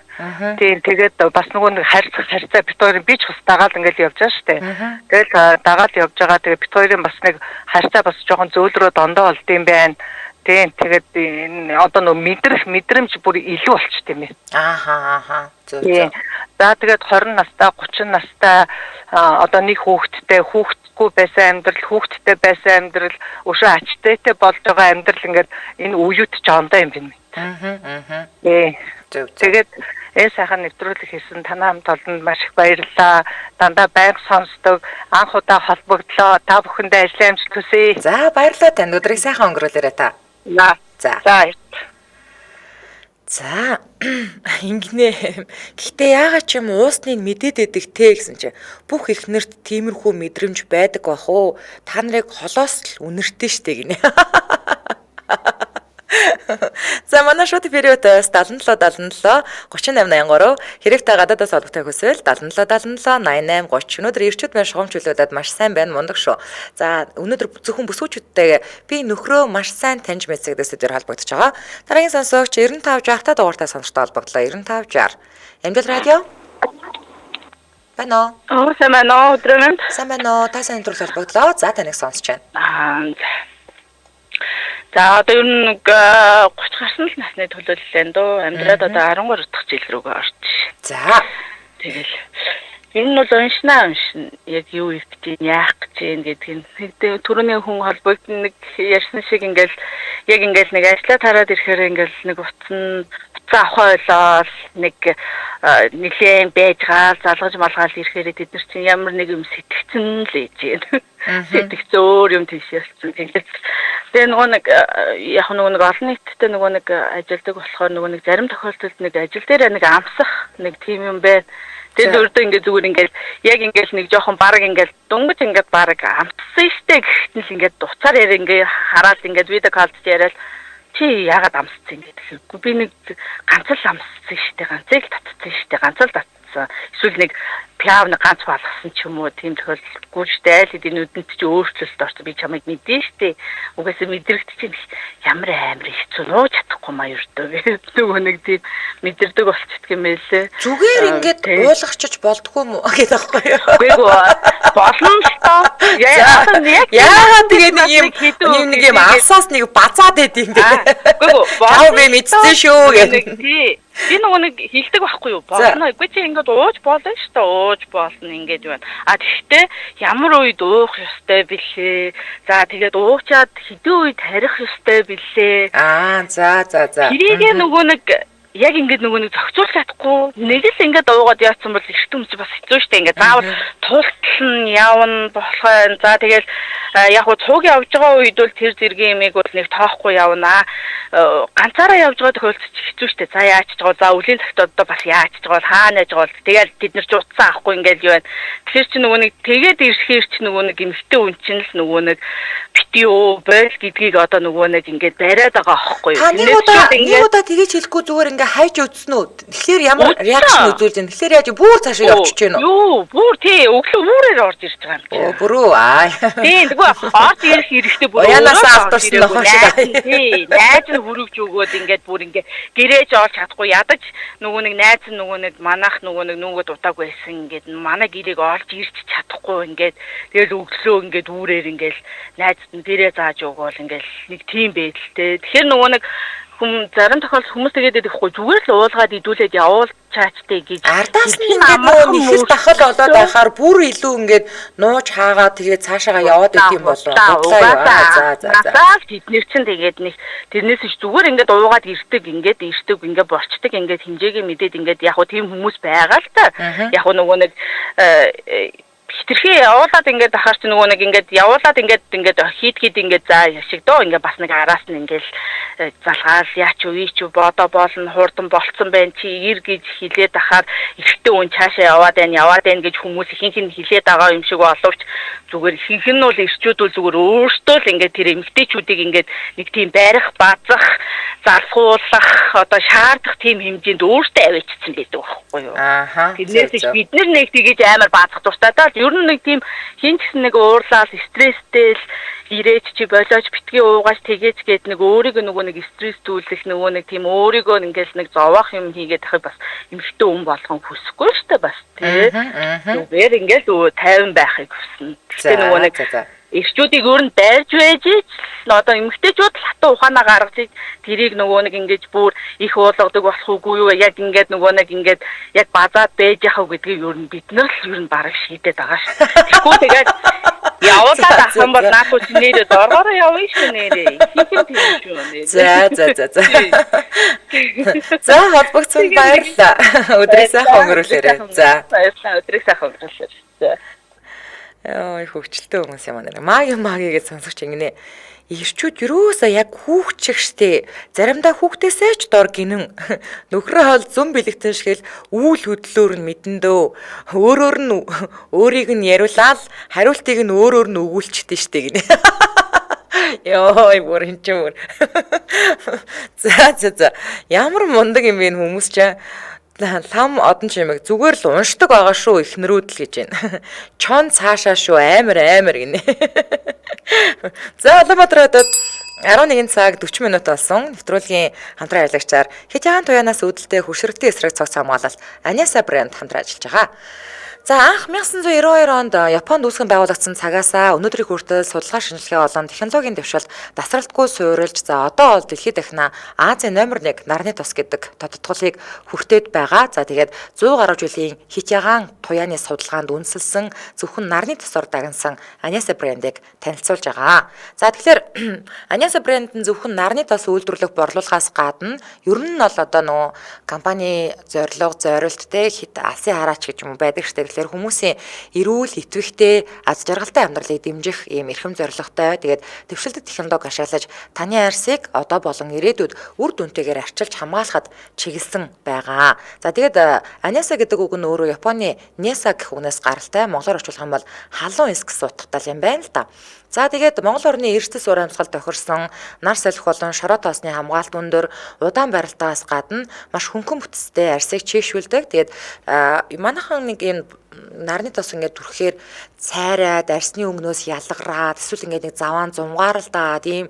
Тийм, тэгээд бас нөгөө нэг харьцаа бит хоёрын би ч бас дагаал ингээл явж байгаа шүү дээ. Тэгэл дагаал явж байгаа. Тэгээд бит хоёрын бас нэг харьцаа бас жоохон зөөлрөө дондоо болд юм байна. Тийм, тэгээд одоо нөгөө мэдрэмж бүр илүү болчт юм байна. Ааха. Зөв зөв. За тэгээд 20 настай, 30 настай одоо нэг хүүхэдтэй, хүүхэдгүй байсан амьдрал, хүүхэдтэй байсан амьдрал, өшөө ачтайтай болж байгаа амьдрал ингээд энэ үеүд ч ондоо юм байна. Аа. Тийм. Зөв. Тэгээд энэ сайхан нэвтрүүлэг хийсэн танай хамт олонд маш их баярлалаа. Дандаа байнга сонсдог, анх удаа холбогдлоо. Та бүхэндээ ажлын амжилт хүсье. За баярлалаа танд. Өдрийг сайхан өнгөрүүлээрэй та. За. За. За ингэнэ. Гэхдээ яагаад ч юм уусныг мэдээд идэх те гэсэн чинь бүх ихнэрт тиймэрхүү мэдрэмж байдаг бах уу? Та нарыг холоос л үнэртэй штэ гинэ. За манай шууд периодоос 77 77 38 83 хэрэг та гадаадаас холбогдох хүсвэл 77 77 88 30. Өнөөдөр ирчүүд маань шугам чөлөөдөд маш сайн байна, мундаг шүү. За өнөөдөр зөвхөн бүсгүүчүүдтэйгээ би нөхрөө маш сайн таньж мэдсэн гэдэг сэдвээр холбогдож байгаа. Дараагийн сонсогч 95 60 та дугаартай сонсогчтой холбогдлоо. 95 60. Амжилт радио. Байна уу? Оо, сайн байна уу? Өдрийн мэнд. Сайн байна уу? Та сайн төрөл холбогдлоо. За таныг сонсож байна. За одоо ер нь нэг 30 гарсан л насны төлөөллөө дөө. Амьдраад одоо 13 дахь жил рүүгээ орж. За. Тэгэл ер нь бол уншнаа уншина. Яг юу их гэж яах гэж юм гэдгийг нь. Түрүүний хүн холбогдно нэг ярьсан шиг ингээл яг ингээл нэг ажлаа тараад ирэхээр ингээл нэг утсан авах ойлол нэг нэлээн байж гаал залгаж малгаал ирэхээр тэд нар чинь ямар нэг юм сэтгцэн л ээж юм. Сэтгцэн өөр юм тийш ялцсан. Тэгээ нөгөө нэг яг нөгөө нэг олон нийттэй нөгөө нэг ажилдаг болохоор нөгөө нэг зарим тохиолдолд нэг ажил дээр нэг амсах нэг тийм юм байна. Тэгээд өөртөө ингээд зүгээр ингээд яг ингээд нэг жоохон бараг ингээд дөнгөж ингээд бараг амссан штэ гэхэд нь л ингээд уцаар яриа ингээд хараад ингээд видео коллж яриад чи яагаад амссан гэдэг хэрэггүй. Би нэг ганц л амссан штэ, ганцыг л татсан штэ, ганц л татсан. Эсвэл нэг пиав нэг ганц балгасан ч юм уу тийм тохиолдолгүй штэ. Аль хэдийн нүдэнд чи өөрчлөлт орсон. Би чамайг мэдэн штэ. Угаасаа мэдрэгдэж чинь ямар амар хэцүү нууж чадахгүй маа ердөө. Нөгөө нэг тийм мэдэрдэг болчихдөг юм байлээ. Зүгээр ингээд уулгачж болдгоо юм уу гэдэг аахгүй юу? Үгүй болно л тоо. Яагаад тэгээ нэг юм нэг юм алсаас нэг базаад байд юм бэ? Үгүй болно. Би мэдсэн шүү гэх. Тий. Би нөгөө нэг хилдэг байхгүй юу? Болно. Үгүй чи ингээд ууж болно шүү дээ. Ууж болно ингээд байна. А тэгвэл ямар үед уух ёстой бэлээ? За тэгээд уучаад хэдэн үед харих ёстой бэлээ? Аа за за за. Тэрийг нөгөө нэг яг ингээд нөгөө нэг зохицуулж чадахгүй нэг л ингээд уугаад яатсан бол эрт хүмүүс бас хэцүү шттэ ингээд заавал туултал нь явна болох байх. За тэгэл яг хуу цуг явж байгаа үед бол тэр зэргийн юмыг бол нэг тоохгүй явнаа. Ганцаараа явж байгаа тохиолдолд хэцүү шттэ. За яач ч байгаа. За өвлийн цагт одоо бас яач ч байгаа. Хаана яж байгаа. Тэгэл тэд нар ч утсан авахгүй ингээд юу байна. Тэгэхээр чи нөгөө нэг тэгээд ирэхээр чи нөгөө нэг эмхтэн үн чинь л нөгөө нэг бити өө бойл гэдгийг одоо нөгөө нэг ингээд бариад байгаа аахгүй юу. Нэг удаа тэгэж хэлэхгүй зүгээр ингээ хайж үзсэн үү? Тэгэхээр ямар реакшн үзүүлж байна? Тэгэхээр яаж бүр цаашаа явчих гин үү? Юу, бүр тий, өглөө үүрээр орж ирж байгаа юм чи. Оо, бүрөө аа. Тий, тэгвэл орж ирэх эрэхтэй бүр уянаас алдсан нохоо шиг. Тий, найз нь хөрөвж өгөөд ингээд бүр ингээ гэрээж олж чадахгүй ядаж нөгөө нэг найз нь нөгөө нэг манах нөгөө нэг нүгөө дутаагүй байсан ингээд манай гэрээг олж ирч чадахгүй ингээд тэгэл өглөө ингээд үүрээр ингээд найз нь гэрээ зааж өгөөл ингээд нэг тийм байдалтай. Тэгэхээр нөгөө нэг хүм зарим тохиолдолд хүмүүс тэгээд идэх хгүй зүгээр л уулгаад идүүлээд явуулчаачтэй гэж ардаас нь ингээд нөгөө нэхэл дахал болоод байхаар бүр илүү ингээд нууж хаагаа тэгээд цаашаага яваад идэх юм болоо. За за за. Тэд нэр чинь тэгээд нэг тэрнээс ич зүгээр ингээд уугаад ирдэг ингээд ирдэг ингээд борчдөг ингээд хэмжээгээ мэдээд ингээд яг хөө тийм хүмүүс байгаа л та. Яг хөө нөгөө нэг хитрхи явуулаад ингээд ахаар чи нөгөө нэг ингээд явуулаад ингээд ингээд хийд хийд ингээд за яшиг дөө ингээд бас нэг араас нь ингээд залгаал яач юу ийч юу бодоо болно хурдан болцсон байна чи ир гэж хилээд ахаар эрэгтэй хүн цаашаа яваад байна яваад байна гэж хүмүүс ихэнх нь хилээд байгаа юм шиг боловч зүгээр ихэнх нь бол эрчүүд бол зүгээр өөртөө л ингээд тэр эмэгтэйчүүдийг ингээд нэг тийм барих базах залхуулах одоо шаардах тийм хэмжээнд өөртөө аваачсан байдаг байхгүй юу. Ааха. Тэрнээс их бид нар нэг тэгэж амар баазах дуртай даа. Ер нь нэг тийм хин ч гэсэн нэг уурлал стресстэй л ирээч чи болооч битгий уугаач тэгээч гээд нэг өөрийгөө нөгөө нэг стресстүүлэх нөгөө нэг тийм өөрийгөө ингээл нэг зовоох юм хийгээд тахыг бас эмэгтэй хүн болгон хүсэхгүй шүү дээ бас тий. Зүгээр ингээл тайван байхыг хүснэ. Гэхдээ нөгөө нэг эрчүүдийг өөр нь барьж байж л одоо эмэгтэйчүүд л хатуу ухаанаа гаргаж тэрийг нөгөө нэг ингэж бүр их уулгадаг болох уугүй юу яг ингээд нөгөө нэг ингээд яг базаад байж яхав гэдгийг ер нь бид нар л ер нь бараг шийдээд байгаа шүү. Тэгэхгүй тэгээд явуулаад ах юм бол наахгүй чи нэрээ доргоороо явна шүү нэрээ. Их юм тийм шүү нэрээ. За за за за. За холбогдсон баярлалаа. Өдрийг сайхан өнгөрүүлээрэй. За баярлалаа. Өдрийг сайхан өнгөрүүлээрэй. За. Ой хөвчлөлтэй хүмүүс юм аа. Маги маги гэж сонсогч ингэнэ. Ирчүүд юусаа яг хүүхчих штэ. Заримдаа хүүхдээсээ ч дор гинэн. Нөхрөө хоол зүм бэлэгтэн шигэл үүл хөдлөөр нь мэдэн дөө. Өөрөөр нь өөрийг нь яриулаад хариултыг нь өөрөөр нь өгүүлчихдээ штэ гинэ. Йой, бүр энэ ч бүр. За за за. Ямар мундаг юм бэ энэ хүмүүс ч. Лам одон чимэг зүгээр л уншдаг байгаа шүү эхнэрүүд л гэж байна. Чон цаашаа шүү амар амар гинэ. За, Улаанбаатар хотод 11 цаг 40 минут болсон. Нэвтрүүлгийн хамтран ажиллагчаар Хит Ягаан туяанаас үүдэлтэй хөшрөгтийн эсрэг цогц хамгаалалт Аниаса брэнд хамтран ажиллаж байгаа. За, анх 1992 онд Японд үүсгэн байгуулагдсан цагаасаа өнөөдрийг хүртэл судалгаа шинжилгээ болон технологийн дэвшилт дасралтгүй суурилж, за одоо бол дэлхийд дахина Азийн номер 1 нарны тос гэдэг тодтолыг хүртээд байгаа. За, тэгээд 100 гаруй жилийн хит ягаан туяаны судалгаанд үндэслэсэн зөвхөн нарны тосоор дагнасан Аниаса брендийг танилцуулж байгаа. За, тэгэхээр Аниаса брэнд нь зөвхөн нарны тос үйлдвэрлэх борлуулахаас гадна ер нь бол одоо нөгөө компани зорилго, зорилттой хит алсын хараач гэж юм байдаг штэ. Тэгэхээр хүмүүсийн эрүүл, идэвхтэй, аз жаргалтай амьдралыг дэмжих ийм эрхэм зорилготой. Тэгээд дэвшилтэт технологи ашиглаж таны арьсыг одоо болон ирээдүйд үр дүнтэйгээр арчилж хамгаалахад чиглэсэн байгаа. За, тэгээд Аниаса гэдэг үг нь өөрөө Японы Неса гэх үгнээс гаралтай. Монголоор орчуулах юм бол халуун эс гэсэн утгатай юм байна л да. За, тэгээд Монгол орны эрсдэл сур амьсгал тохирсон нар салхи болон шороо тоосны хамгаалт өндөр, удаан барилтаас гадна маш хөнгөн бүтцтэй арьсыг чийгшүүлдэг. Тэгээд манайхан нэг юм нарны тос ингээд түрхэхээр цайраад арьсны өнгнөөс ялгараад эсвэл ингээд нэг заваан зунгаарлаад ийм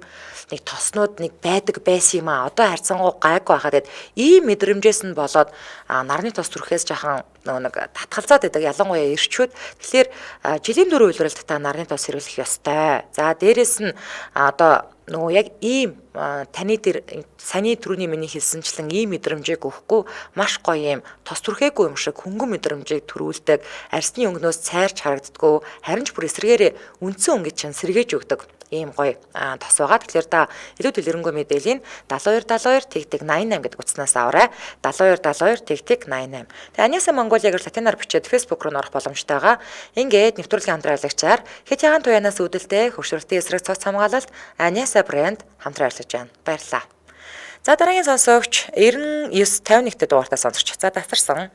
нэг тоснууд нэг байдаг байсан юм аа. Одоо харьцангуй гайгүй байхад тэгээд ийм мэдрэмжээс нь болоод нарны тос түрхэхээс жахан нөгөө нэг татгалзаад байдаг, ялангуяа эрчүүд. Тэгэхээр жилийн дөрөв улиралд та нарны тос хэрэглэх ёстой. За, дээрэс нь одоо нөгөө яг ийм таны тэр саяны түрүүний миний хэлсэнчлэн ийм мэдрэмжийг өгөхгүй маш гоё юм тос түрхээгүй юм шиг хөнгөн мэдрэмжийг төрүүлдэг, арьсны өнгнөөс цайрч харагддаггүй, харин ч бүр эсрэгээрээ үндсэн өнгөд чинь сэргээж өгдөг ийм гоё тос байгаа. Тэгэхээр та илүү дэлгэрэнгүй мэдээллийг 72 72 тэгтэг 88 гэдэг утаснаас аваарай. 72 72 тэгтэг 88. Тэгээ Аниаса Монголиа гэж латинаар бичээд Facebook руу орох боломжтой байгаа. Ингээд нэвтрүүлгийн хамтран ажиллагчаар Хит Ягаан туяанаас үүдэлтэй хөвшрөлтийн эсрэг цогц хамгаалалт Аниаса брэнд хамтран ажиллаж байна. Баярлалаа. За, дараагийн сонсогч 99 51 дугаартай сонсогч. За, давтарсан.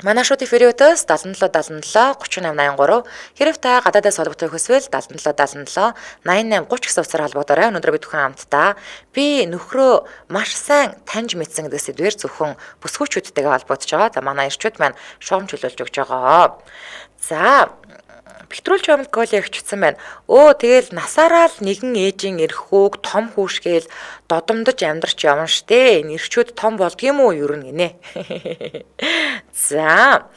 Манай шууд эфирийн утас 77 77 38 83, хэрэг та гадаадаас холбогдох хүсвэл 77 77 88 30 гэсэн утсаар холбогдоорой. Өнөөдөр бид бүхэн хамтдаа би нөхрөө маш сайн таньж мэдсэн гэдэг сэдвээр зөвхөн бүсгүүчүүдтэйгээ холбогдож байгаа. За, манай эрчүүд маань шугам чөлөөлж өгч байгаа. За, Бэлтрүүлж Бамлаг Коли эгчсэн байна. Өө, тэгэл насаараа л нэгэн ээжийн эрх хүүг том хүүшгээл додомдож амьдрч явна штэ. Энэ эрчүүд том болдгийм үү ер нь гинэ. За,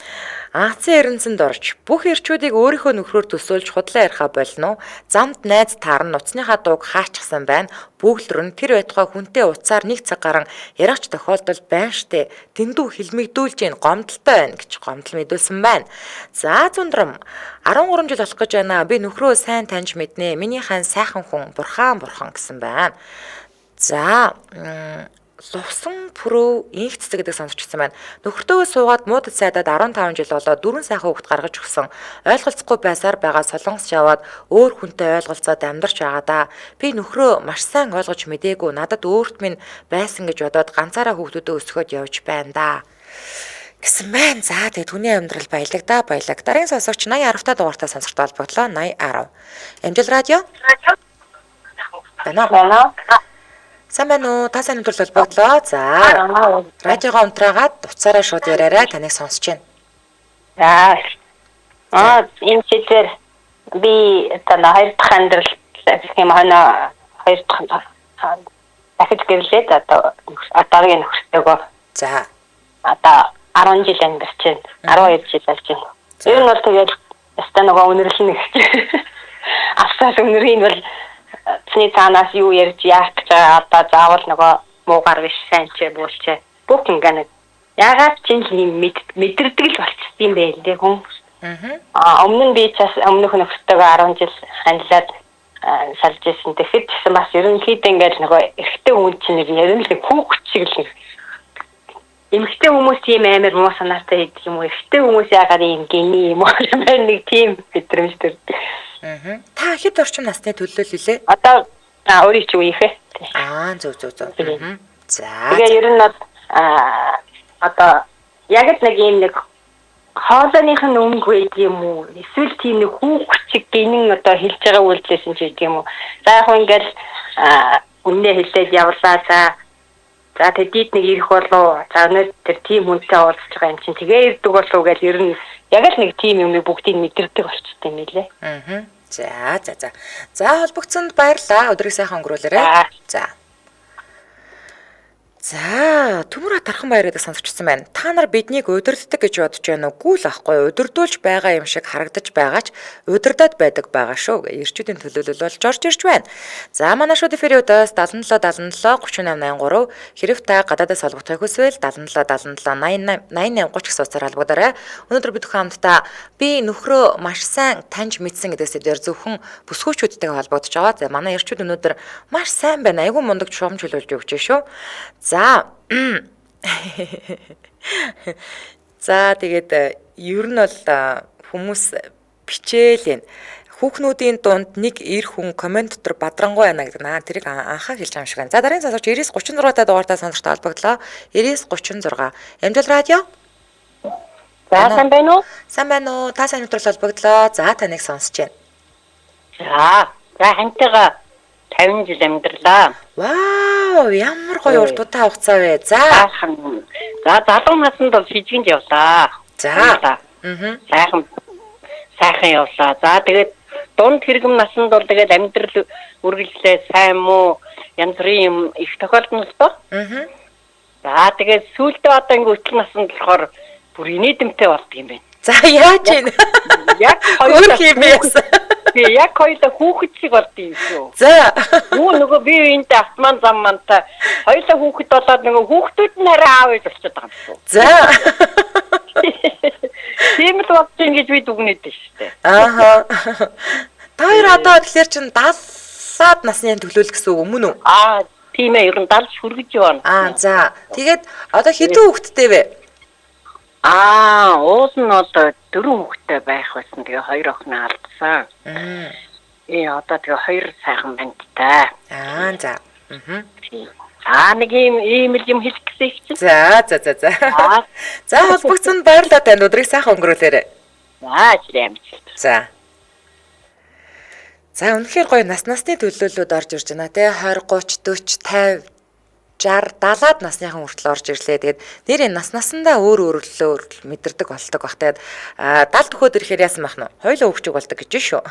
Аацын эренцэнд орж бүх эрчүүдийг өөрийнхөө нөхрөөр төсөөлж худлаа яриха болно. Замд найз таарн нуцныхаа дууг хаачихсан байна. Бөглөр нь тэр байтугай хүнтэй утсаар нэг цаг гарan ярихч тохиолдол байна штэ. Дэндүү хилмигдүүлж гин гомдолтой байна гэж гомдол мэдүүлсэн байна. За, зундрам 13 жил болох гэж байна. Би нөхрөө сайн таньж мэднэ. Миний хаан сайхан хүн, бурхан бурхан гэсэн байна. За, лувсан пүрөв инх цэцэг гэдэг сонсогчсон байна. Нөхөртөөгөө суугаад муудад сайдаад 15 жил болоод дөрвөн сайхан хүүхэд гаргаж өгсөн. Ойлголцохгүй байсаар байгаа солонгос яваад өөр хүнтэй ойлголцоод амьдарч байгаа да. Би нөхрөө маш сайн ойлгож мдээгүй. Надад өөрт минь байсан гэж бодоод ганцаараа хүүхдүүдээ өсгөөд явж байна да гэсэн байна. За, тэгээ түүний амьдрал баялаг да, баялаг. Дараагийн сонсогч 80 10 та дугаартай сонсогчтой холбогдлоо. 80 10. Амжил радио. Байна уу? Сайн байна уу? Та сайн өдрөл холбогдлоо. За. Радиогоо унтраагаад утсаараа шууд яриарай. Таныг сонсож байна. За. Энэ сэдвээр би одоо хоёр дахь амьдрал гэх юм хоноо хоёр дахь дахиж гэрлээд одоо одоогийн нөхөртөөгөө. За. Одоо 10 жил амьдарч байна. 12 жил болж байна. Ер нь бол тэгээд яста нөгөө үнэрлэн нэг гэж. Авсаас үнэрийн бол цэний цаанаас юу ярьж яах гэж байгаа одоо заавал нөгөө муугар биш сайн ч буулч бүх ингээ нэг ягаад ч юм мэдэрдэг л болчихсон юм бэ лээ хүн. Аа, өмнө нь би бас өмнөх нөхөртөөгөө 10 жил ханилаад салж ирсэн. Тэгэхэд ч гэсэн бас ерөнхийдөө ингээд нөгөө эрэгтэй хүн чинь нэг ер нь л хүүхэд шиг л нэг эмэгтэй хүмүүс тийм амар муу санаатай байдаг юм уу? Эрэгтэй хүмүүс яагаад ийм гений юм уу? Нэг тийм мэдрэмж төрдөг. Аа. Та хэд орчим насны төлөөлөл лээ? Одоо өөрийн чи үеийнхээ. Аа, зөв зөв зөв. За. Тэгээ ер нь одоо яг л нэг ийм нэг Хоолойных нь өнгө байд юм уу? Эсвэл тийм нэг хүүхд чиг гинэн одоо хэлж байгаа үйлдэлээс нь ч гэдэг юм уу? За яг ингээл үннээ хэлээд явлаа. За тэдийд нэг ирэх болов. За өнөөдөр тийм хүнтэй уулзж байгаа юм чинь тэгээ ирдэг болов гэж ер нь яг л нэг тийм юмыг бүгдийг мэдэрдэг болчтой юм лээ. Аа. За за за. За холбогдсонд баярлалаа. Өдрийг сайхан өнгөрүүлээрэй. За. За, Төмөр Тархан баяр гэдэг сонсогчсон байна. Та нар биднийг удирддаг гэж бодож байна уу? Гүйл ахгүй, удирдуулж байгаа юм шиг харагдаж байгаа ч удирдаад байдаг байгаа шүү. Ирчүүдийн төлөөлөл болж орж ирж байна. За, манай шууд эфирийн өдөөс 77 77 38 83 хэрв та гадаадаас холбогдохыг хүсвэл 77 77 88 88 30 гэсэн утсаар холбогдоорой. Өнөөдөр бид бүхэн хамтдаа би нөхрөө маш сайн таньж мэдсэн гэдэг сэдвээр зөвхөн бүсгүүчүүдтэйгээ холбогдож байгаа. За, манай ирчүүд өнөөдөр маш сайн байна. Айгүй мундаг шугам чөлөөлж өгч шүү. За. За тэгээд ер нь бол хүмүүс бичээл юм. Хүүхнүүдийн дунд нэг эр хүн коммент дотор бадрангуй байна гэдэг. Наа тэрийг анхаа хэлж байгаа юм шиг байна. За дараагийн сонсогч 9936 та дугаартай сонсогчтой холбогдлоо. 9936. Амжил радио. За сайн байна уу? Сайн байна уу? Та сайн нэвтрүүл холбогдлоо. За таныг сонсож байна. За. За хантайгаа 50 жил амьдралаа. Вау, ямар гоё урт удаан хугацаа вэ. За. За залуу наснд бол жижигэнд явлаа. За. Сайхан явлаа. За тэгээд дунд хэрэгэм наснд бол тэгээд амьдрал үргэлжлээ сайн муу янз бүрийн юм их тохиолдно л доо. За тэгээд сүүлдээ одоо ингээ өтөл наснд болохоор бүр инээдэмтэй болдго юм байна. За яаж юм? Яг хоёр юм яасан. Би яг хоёулаа хүүхэд шиг болд юм шүү. За. Юу нөгөө би энд автоман зам мантай хоёулаа хүүхэд болоод нөгөө хүүхдүүд нь хараа аав ээж болчиход байгаа юм шүү. За. Тийм л болж ин гэж би дүгнээд байна шүү дээ. Ааха. Та хоёр одоо тэгэхээр чин 70-аад насны төлөөлөл гэсэн үг өмнө үү? Аа, тийм ээ, ер нь 70 хүргэж явна. Аа, за. Тэгээд одоо хэдэн хүүхэдтэй вэ? Аа, уул нь бол 4 хүүхэдтэй байх байсан. Тэгээ 2 охин алдсан. Одоо тэгээ 2 сайхан бандтай. Аа, за. Аа, нэг ийм л юм хэлэх гэсэн их чинь. За, за, за, за. За, холбогдсон баярлалаа танд. Өдрийг сайхан өнгөрүүлээрэй. За, ажил амжилт. За. За, үнэхээр гоё насны төлөөллүүд орж ирж байна те. 20, 30, 40, 50 60 70-аад насныхан хүртэл орж ирлээ. Тэгээд нэрээ нас насандаа өөр өөрлөлөөр мэдэрдэг болдог бах. Тэгээд 70 төхөөд ирэхээр яасан байх нь? Хоёулаа хөвчөг болдог гэж шүү.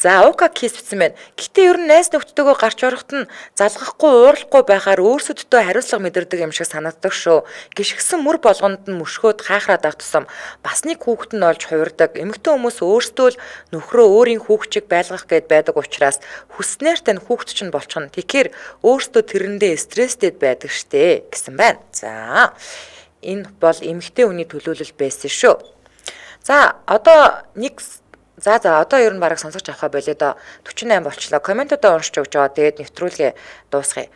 За, Ука кис бичсэн байна. Гэтэ ер нь найз нөхдөдөө гарч орохт нь залгахгүй, уурлахгүй байхаар өөрсөддөө хариуцлага мэдэрдэг юм шиг санагддаг шүү. Гიშгсэн мөр болгонд нь мөшгөөд хайхраад байх тусам бас нэг хүүхэд нь олж хувирдаг. Эмэгтэй хүмүүс өөрсдөө л нөхрөө өөрийн хүүхчиг байлгах гээд байдаг учраас хүснээр тань хүүхэд чинь болчихно. Тэгэхээр өөрсдөө тэрэндээ стресс байдаг штэ гэсэн байна. За, энэ бол эмэгтэй хүний төлөөлөл байсан шүү. За, одоо нэг за одоо ер нь бараг сонсогч авахаа болио доо. 48 болчлоо. Комментуудаа уншиж өгч байгаа. Тэгээд нэвтрүүлгээ дуусгая.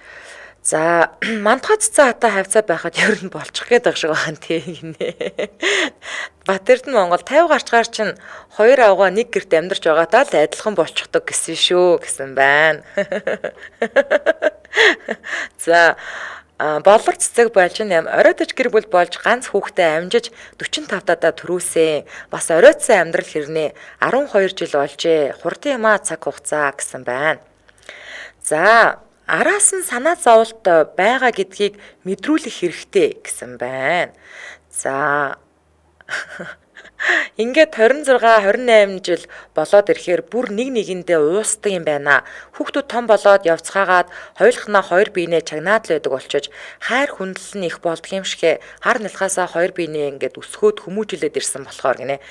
За, мандхаа цэцэн хата хавцаа байхад ер нь болчих гээд байх шиг байгаа тий гинэ. Батэрдэн Монгол 50 гарчгаар чинь хоёр авгаа нэг гэрт амьдарч байгаатай л адилхан болчихдог гэсэн шүү гэсэн байна. За, болор цэцэг болж нэм оройтож гэр бүл болж ганц хүүхдээ амжиж 45 тадаа төрүүлсэн. Бас оройтсан амьдрал хэрнээ 12 жил болжээ. Хурдан юмаа цаг хугацаа гэсэн байна. За, араас нь санаа зовлт байгаа гэдгийг мэдрүүлэх хэрэгтэй гэсэн байна. За, ингээд 26, 28 жил болоод ирэхээр бүр нэг нэгэндээ уусдаг юм байна. Хүүхдүүд том болоод явцгаагаад хоёулахнаа хоёр биенээ чагнаад л байдаг болчиж хайр хүндлэл нь их болдго юм шигэ хар нялхаасаа хоёр биенээ ингээд өсгөөд хүмүүжүүлээд ирсэн болохоор гинэ.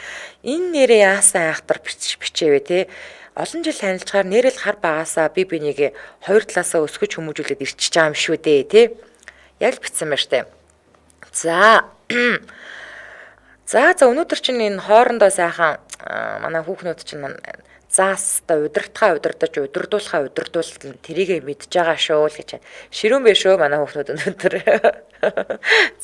Энэ нэрээ яасан айхтар бичээвэ те. Олон жил танилцгаар нэрэл хар багасаа би бинийг хоёр талаасаа өсгөж хүмүүжүүлээд ирчихэж байгаа юм шүү дээ те. Яг л бичсэн байна штэ. За. За өнөөдөр чинь энэ хоорондоо сайхан манай хүүхнүүд чинь заастаа удирдахаа удирдах, удирдуулахаа удирдуулалт тэрийгэ мэдж байгаа шүү л гэж байна. Ширүүн бэ шүү манай хүүхнүүд өнөөдөр.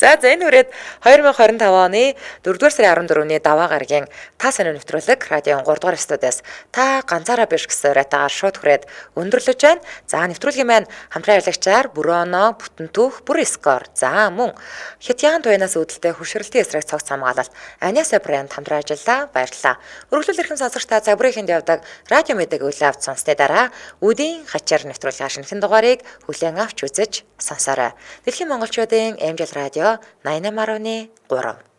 За за энэ үрээд 2025 оны 4-р сарын 14-ний даваа гарагийн та сонин нэвтрүүлэг радион 3 дугаар студиас та ганцаараа биш гэсэн уриатаагаар шууд хүрээд өндөрлөж байна. За нэвтрүүлгийн маань хамтран ажиллагчаар Бүрөөно, Бүтэн түүх, Бүр Скор. За мөн Хятян туянаас үүдэлтэй хөшөрлөлтийн эсрэг цогц хамгаалалт Аниаса брэнд хамтран ажиллаа. Баярлалаа. Өргөлөл эрхэм сонсогч та цаг бүрийн явдаг радио мэдээг үйл авч сонссны дараа үдийн хачаар нэвтрүүлгийн шинэхэн дугаарыг хүлээн авч үзэж сонсоорой. Дэлхийн монголчуудын MJL радио 88.3.